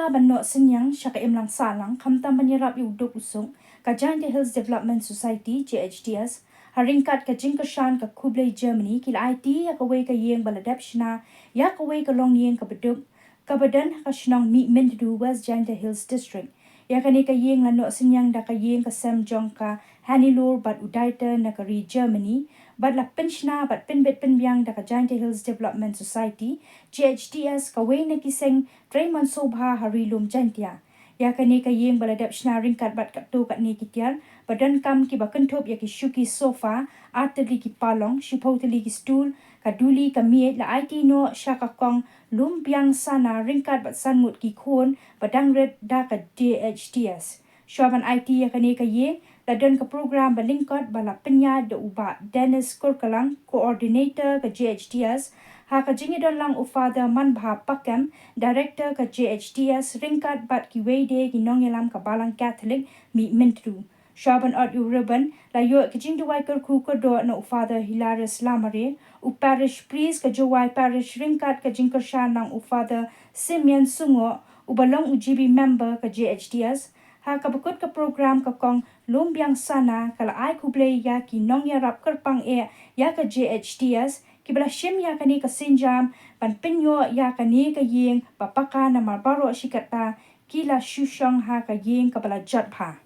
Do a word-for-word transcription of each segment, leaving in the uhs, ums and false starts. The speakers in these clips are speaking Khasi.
Ban noh synñiang sha ka imlang sahlang khamtam ban ïarap ïa u duk u suk, ka Jaintia Hills Development Society, J H D S, ha ryngkat ka jingkyrshan ka khublei Germany, ki la aiti ïa kawei ka ïing ba la dep shna ïa kawei ka longïing kaba duk, kaba don ha ka shnong Mihmyntdu, West Jaintia Hills District. Ïa kane ka ïing la noh synñiang da ka ïing ka sem jong ka Hannelore bad u Dieter na ka ri Germany, bad la pynshna bad pynbit pynbiang da ka Jaintia Hills Development Society, J H D S, kawei na ki seng trei mynsiem bha ha ri lum Jaintia. Ïa kane ka ïing ba la dep shna ryngkat bad katto katne ki tiar, ba donkam kiba kynthup ïa ki shuki sofa, ar tylli ki palong, shiphew tylli ki stool, ka duli, ka miej, la aiti noh sha ka kong Lumbiang Sana ryngkat bad san ngut ki khun ba dang rit da ka J H D S. Shuwa ban aiti ïa kane ka ïing, la don ka program ba lyngkot ba la pynïaid da u Bah Dennis Kurkalang, Coordinator ka J H D S, ha ka jingïadon lang u Father Manbha Pakem, Director ka J H D S, ryngkat bad kiwei de ki nongïalam ka Balang Catholic Mihmyntdu. Shuwa ban ot ïa u ribbon, la ïoh ka jingduwai kyrkhu kyrdoh na u Father Hilarius Lamare, u Parish Priest ka Jowai Parish, ryngkat ka jingkyrshan lang u Father Simeon Sungoh, uba long u G B member ka J H D S. Ha kaba kut ka program, ka kong Lumbiang Sana ka la ai khublei ïa ki nongïarap kyrpang eh ïa ka J H D S, kiba la shim ïa kane ka sienjam ban pynïoh ïa kane ka ïing ba paka namar baroh shi katta ki la shu shong ha ka ïing kaba la jot bha.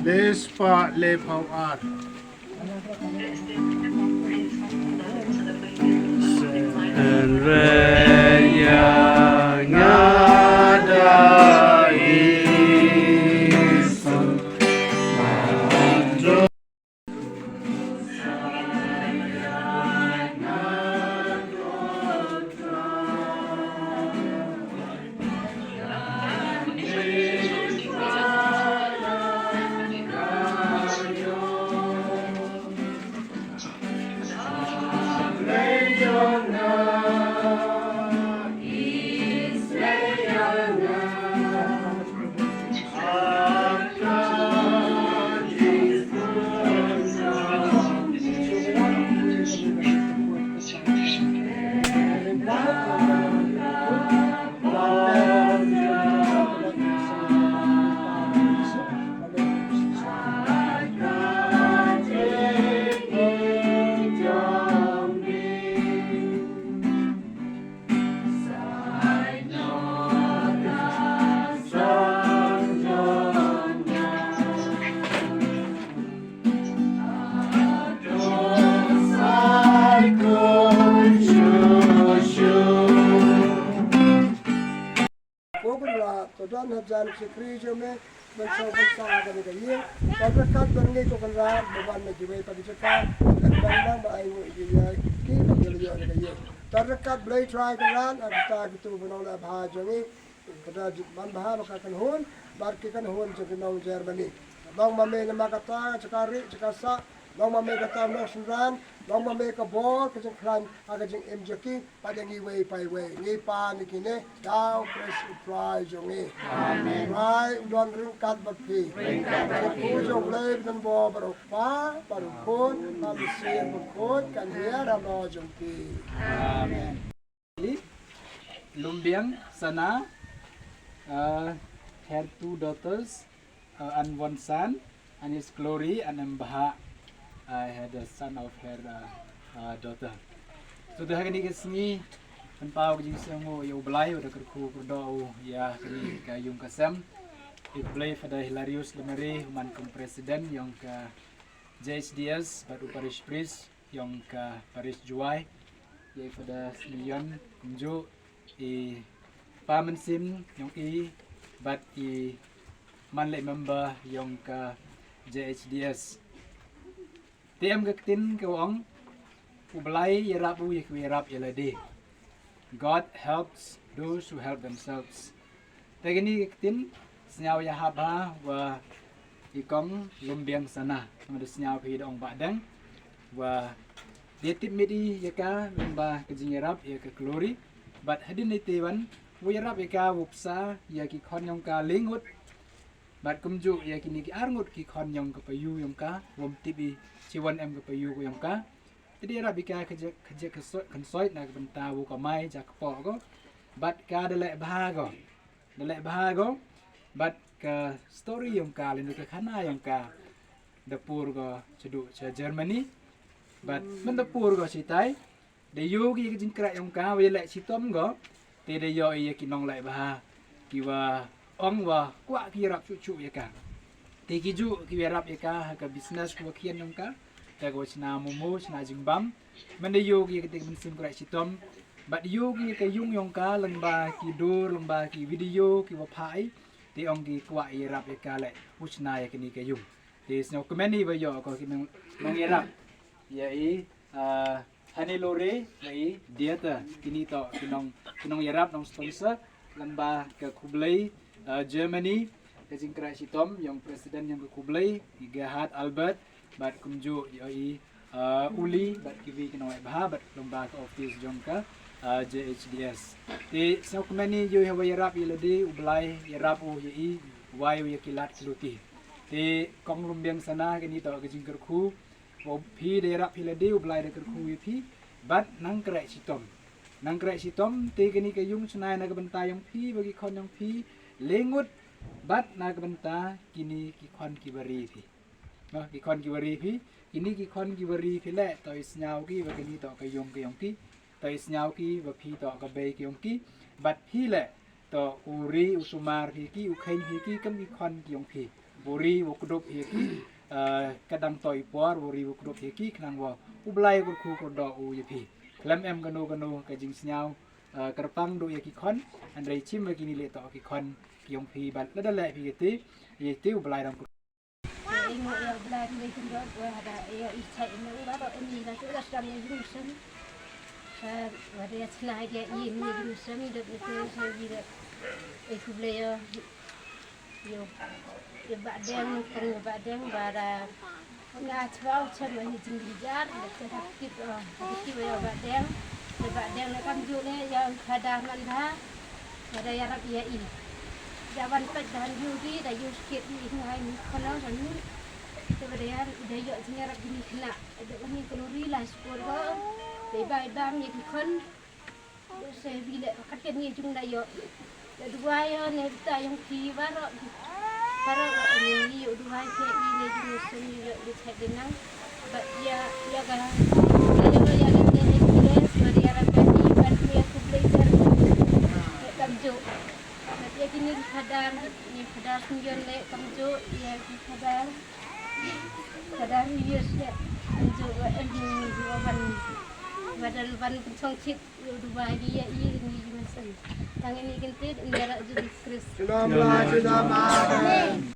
Lespah lephew ar. Ko Kynrad, to don ha jan shakri jong me, ban song ban song ha kane ka ïing. Ban ryngkat ban ngi ko Kynrad, ba wan na kiwei pat ki jaka, ban ban ba ai nguh ïa ki ba ki la ïoh na ka ïing. Ban ryngkat Blei Trai Kynrad, ha kita kitu ba nong la bha jong ngi. Kata ban bha ba ka kynhun, bad ki kynhun jong ki nong Germany. Long ma me namar kata ka jaka rieh jaka sah, long ma me kata nong synran, long ma me ka bor ka jingkhlaiñ ha ka jingim jong ki, bad ïa ngi iwei pa iwei. Ngi pan ïa kine da u Khrist u Trai jong ngi. Amen. Trai u don ryngkat bad phi. Ryngkat bad phi. Ka jong U Blei ba don bor, bad U Kpa, bad U Khun, bad U Mynsiem Bakhuid, kan hiar halor jong phi. Amen. Lumbiang Sana, uh, her two daughters, uh, and one son, and is Glory and Mbha, uh, had a son of her, uh, uh, daughter. So, te ha kane ka sngi, pynpaw ka jingsngewnguh ïa U Blei, uba da kyrkhu kyrdoh ïa kane ka ïung ka sem. I Blei Father Hilarius Lamare, u man kum president ïong ka J H D S, bad u parish priest ïong ka parish Jowai, ïa i Father Simeon kumjuh, i pa mynsiem ïong i, bad i man leh member ïong ka J H D S. Te em ka ktien ka ong, U Blei ïarap u ïa kiba ïarap ïa lade. God helps those who help themselves. Te kine ki ktien, sngew ïahap bha wa i kong Lumbiang Sana. Nga da sngew phi da ong ba dang wa Dei tip miet ïa ka lyngba ka jingïarap ïa ka Glory. Bad hadien ite wan, u ïarap ïa ka u psa ïa ki khon jong ka le ngut. Bad kumjuh ïa kine ki ar ngut ki khon jong ka payu jong ka, wom tip i chi wan em ka payu jong ka. Te dei ïarap ïa ka ka jek ka jek ka soi kan soi na ka bynta u kamai ja ka poh ko. Bad ka da leh bha ko. Da leh bha ko. Bad ka story jong ka lane ka khana jong ka da pur ko cha du cha Germany. Bad man da pur ko chitai. Da ïoh ki ka jingkreh jong ka wa ïa leh chitom ko. Te da ïoh ïa ki nongleh bha ki wa ong wa kwah ki ïarap chuh chuh ïa ka. Te ki ju ki ïarap ïa ka ha ka business ka wa khian jong ka. Te ka wa chna momo chna jingbam. Man da ïoh ki ka te ka mynsiem kreh chitom. Bad ïoh ki ka yung jong ka lyngba ki dur lyngba ki video ki wa phai. Te ong ki kwah ïarap ïa ka leh u chna ïa kini ka yung. Te sñiaw kmen i ba ïoh ko ki nong nong ïarap. Ïa i ah, Hannelore, ïa i Dieter, kini to ki nong ki nong ïarap nong sponsor lyngba ka Khublei ah, Germany, ka jingkreh chitom jong president jong ka Khublei, i Gerhard Albert, bad kumjuh ïa i ah, Uli bad kiwi ki nong bha bad lyngba ka office jong ka ah, J H D S. Te sñiaw kmen i ïoh ha wa ïarap ïa lade u Blai ïarap u ïa i wai u ïa ki lad ki luti. Te kong Lumbiang Sana kini to ka jingkyrkhu. Wa phi da ïarap phi lade u Blai da kyrkhu ïa phi. Bad nang kreh chitom. Nang kreh chitom te kini ka yung chna na ka bynta jong phi wa ki khon jong phi. Le ngut bad na ka bynta kini ki khon ki wa ri phi. Noh ki khon ki wa ri phi. Kini ki khon ki wa ri phi leh to i sñiaw ki wa kini to ka yung ka jong ki. To i sñiaw ki wa phi to ka bei ki jong ki. Bad phi leh to u ri u sumar phi ki u kheiñ phi ki kam ki khon ki jong phi. U ri u kdup phi ki ah, ka dang to i por u ri u kdup phi ki khnang wa u Blai u kyrkhu kyrdoh u ïa phi. Khlem em kano kano ka jingsñiaw ah, kyrpang du ïa ki khon. Hynrei chim wa kini leh to ki khon ki jong phi bad lada leh phi ïa te ïa te u Blai dang kyrkhu. Ïa i mo ïa Blai ri kin dok wa da ïa i chai mo wa da i la tu da sdang ïa i mission. Sa wa da ïa chna ïa i ni mission dok ni tu sa wi da i Khublei ïa ïa ba deng kan ïa ba deng wa da nga chwa u chem ïa i jingjynjar da chwa da kit da kit ïa ba deng ïa ba deng na kam ju ne ïa ka da man da. Wa da ïarap ïa i. Da wan peit da han ïoh ki da ïoh skit i ngai ni khon la ni. Te wa da ïa da ïoh jingïarap ni khynnah. Da wan ni khluri la skor wa. Da i ba i bam ïa ki khon. Da se bi le kat kat ni jung da ïoh. Da duwai ïa ne bita jong phi baroh. Baroh ni ïoh duwai ke i ne jung sen ïoh di chek di nang. Ba ïa ïa ka. Da ïoh ïa ne ne ne ba da ïarap ïa i ba ïa Khublei jar. Kam ju. Ïa kini ki khadar, ni khadar sñion le kam ju, ïa ki khadar. Khadar ni ïa sñion kam ju wa em ni wa ban wa dal ban pynchong chit ïa u duwai ïa i ni ïa sen. Tang ini kyntit ïa ra Jisu Khrist. Shalom, shalom. Amen.